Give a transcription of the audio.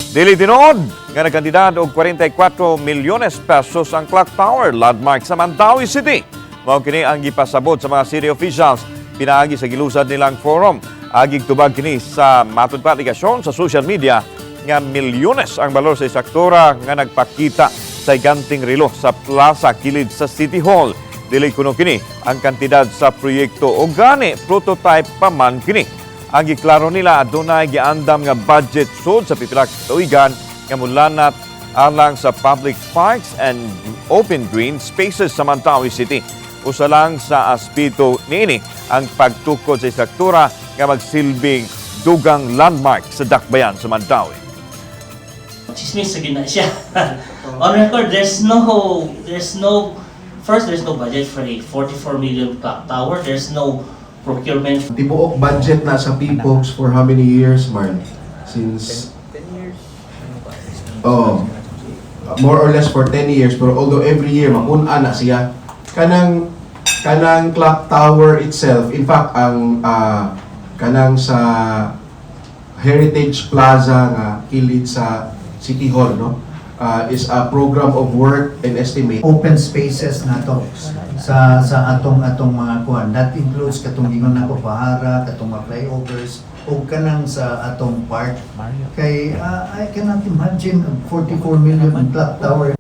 Dili tinuod nga nagkantidad og 44 milyones pesos ang clock tower landmark sa Mandaue City. Mao kini ang gipasabot sa mga city officials pinaagi sa gilusad nilang forum. Agig tubag kini sa matud pa alegasyon sa social media nga milyones ang balor sa istruktura nga nagpakita sa higanting relo sa plaza kilid sa City Hall. Dili kuno kini ang kantidad sa proyekto o gani prototype pa man kini. Ang giklaro nila, adunay giandam nga budget sud sa pipila ka tuigan nga mulanat alang sa public parks and open green spaces sa Mandaue City. Usa lang sa aspeto niini ang pagtukod sa istruktura nga magsilbing dugang landmark sa dakbayan sa Mandaue. Chismis sa gina siya. On record, there's no, first, there's no budget for a 44 million clock tower. There's no procurement. Tibuok budget na sa PPOGS for how many years, Marl? Since 10 years. Oh, more or less for 10 years, pero although every year mapun-an na siya kanang clock tower itself. In fact, ang kanang sa Heritage Plaza nga kilid sa City Hall, no, is a program of work and estimate. Open spaces nato sa atong mga kuan, that includes katong ingon nako pahara, katong mga flyovers ug kanang sa atong park, kay I cannot imagine 44 million ang clock tower.